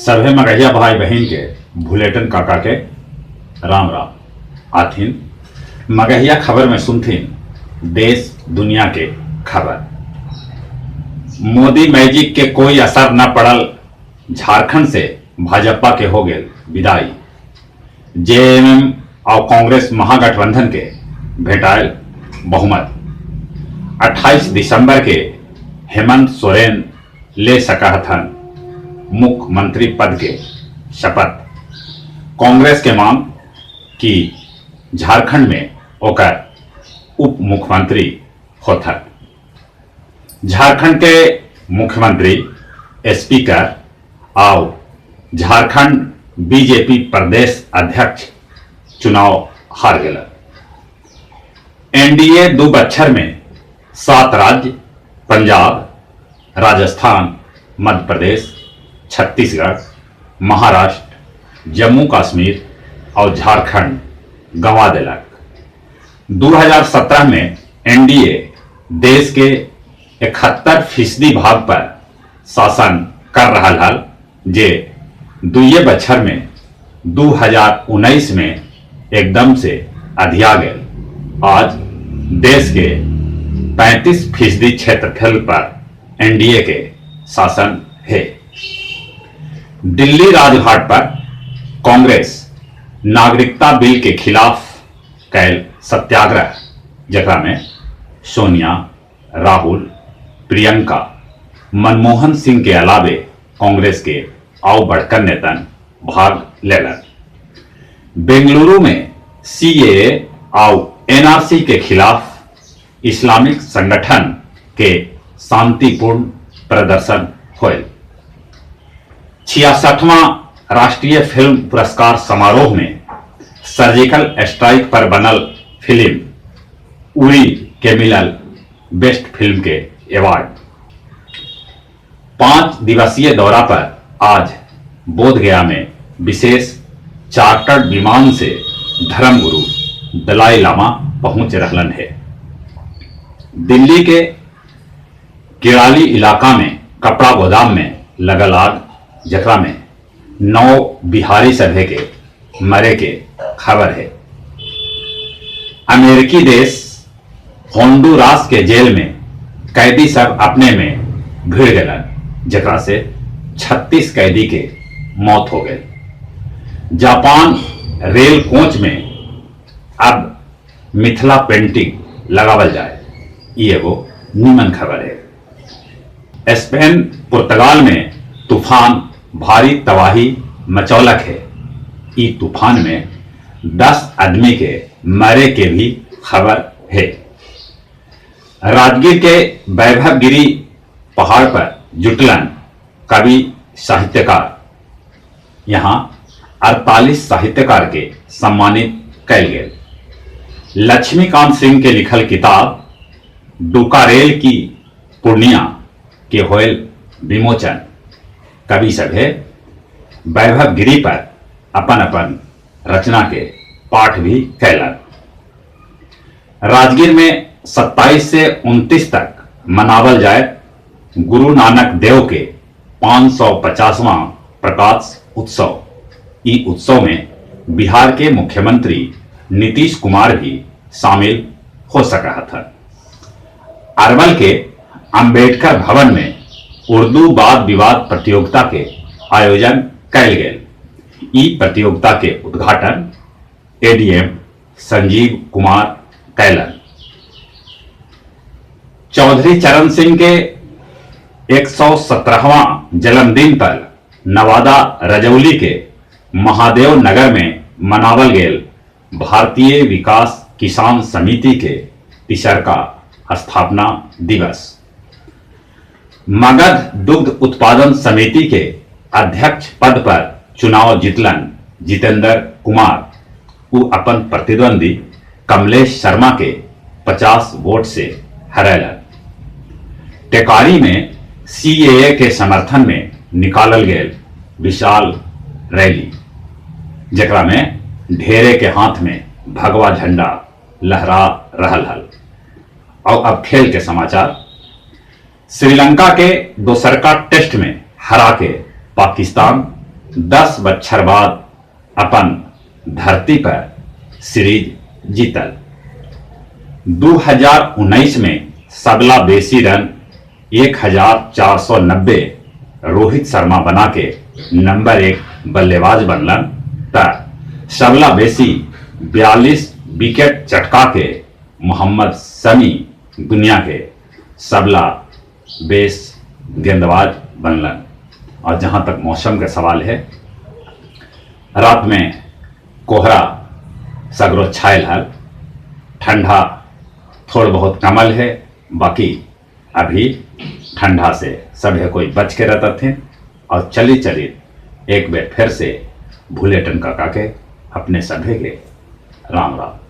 सभे मगहिया भाई बहिन के भुलेटन काका के राम राम। आथिन मगहिया खबर में सुनथिन देश दुनिया के खबर। मोदी मैजिक के कोई असर न पड़ल, झारखंड से भाजपा के हो गेल विदाई। जेएमएम और कांग्रेस महागठबंधन के भेटायल बहुमत। 28 दिसंबर के हेमंत सोरेन ले सकहथन मुख्यमंत्री पद के शपथ। कांग्रेस के मांग कि झारखंड में ओकर उप मुख्यमंत्री होथन। झारखंड के मुख्यमंत्री, स्पीकर और झारखंड बीजेपी प्रदेश अध्यक्ष चुनाव हार गेलन। एनडीए 2 बच्छर में 7 राज्य पंजाब, राजस्थान, मध्य प्रदेश, छत्तीसगढ़, महाराष्ट्र, जम्मू कश्मीर और झारखंड गंवा देलक। 2017 में एनडीए देश के 71% भाग पर शासन कर रहा हल, जे दुइये बच्छर में 2019 में एकदम से अधिया गेल। आज देश के 35% क्षेत्रफल पर एनडीए के शासन है। दिल्ली राजघाट पर कांग्रेस नागरिकता बिल के खिलाफ कैल सत्याग्रह, जकरा में सोनिया, राहुल, प्रियंका, मनमोहन सिंह के अलावे कांग्रेस के आउ बढ़कर नेतन भाग लेलन। बेंगलुरु में सीएए आउ एनआरसी के खिलाफ इस्लामिक संगठन के शांतिपूर्ण प्रदर्शन होयल। 66वां राष्ट्रीय फिल्म पुरस्कार समारोह में सर्जिकल स्ट्राइक पर बनल फिल्म उरी के मिलल बेस्ट फिल्म के अवार्ड। 5 दिवसीय दौरा पर आज बोधगया में विशेष चार्टर्ड विमान से धर्मगुरु दलाई लामा पहुंच रहलन है। दिल्ली के किराली इलाका में कपड़ा गोदाम में लगल आग, जकरा में 9 बिहारी सभे के मरे के खबर है। अमेरिकी देश होंडुरास के जेल में कैदी सब अपने में भिड़ गलन, जकरा से 36 कैदी के मौत हो गई। जापान रेल कोच में अब मिथिला पेंटिंग लगावल जाए, ये एगो निमन खबर है। स्पेन पुर्तगाल में तूफान भारी तबाही मचौलक है। ई तूफान में 10 आदमी के मरे के भी खबर है। राजगीर के वैभवगिरी पहाड़ पर जुटलन कवि साहित्यकार। यहाँ 48 साहित्यकार के सम्मानित कैल गेल। लक्ष्मीकांत सिंह के लिखल किताब डुकारेल की पूर्णिया के होयल विमोचन। कवि सभे वैभवगिरी पर अपन अपन रचना के पाठ भी कैलन। राजगीर में 27 से 29 तक मनावल जाए गुरु नानक देव के 550वां प्रकाश उत्सव। ई उत्सव में बिहार के मुख्यमंत्री नीतीश कुमार भी शामिल हो सका था। अरवल के अंबेडकर भवन में उर्दू वाद विवाद प्रतियोगिता के आयोजन कैल गेल। ई प्रतियोगिता के उद्घाटन एडीएम संजीव कुमार कैलन। चौधरी चरण सिंह के 117वां जन्मदिन पर नवादा रजौली के महादेव नगर में मनावल गेल भारतीय विकास किसान समिति के तिसरका स्थापना दिवस। मगध दुग्ध उत्पादन समिति के अध्यक्ष पद पर चुनाव जीतलन जितेंद्र कुमार। उ अपन प्रतिद्वंदी कमलेश शर्मा के 50 वोट से हरैलन। टेकारी में सीएए के समर्थन में निकालल गेल विशाल रैली, जकरा में ढेरे के हाथ में भगवा झंडा लहरा रहल हल। और अब खेल के समाचार। श्रीलंका के दोसरका टेस्ट में हरा के पाकिस्तान 10 बच्छर बाद अपन धरती पर सीरीज जीतल। 2019 में सबला बेसी रन 1490 रोहित शर्मा बना के नंबर 1 बल्लेबाज बनलन, त सबला बेसी 42 विकेट चटका के मोहम्मद शमी दुनिया के सबला बेस गेंदबाज बनलन। और जहां तक मौसम के सवाल है, रात में कोहरा सगरो छायल हल, ठंडा थोड़ बहुत कमल है, बाकी अभी ठंडा से सभे कोई बच के रहता थे। और चली चली एक बार फिर से भूले टन काका के अपने सभे के राम राम।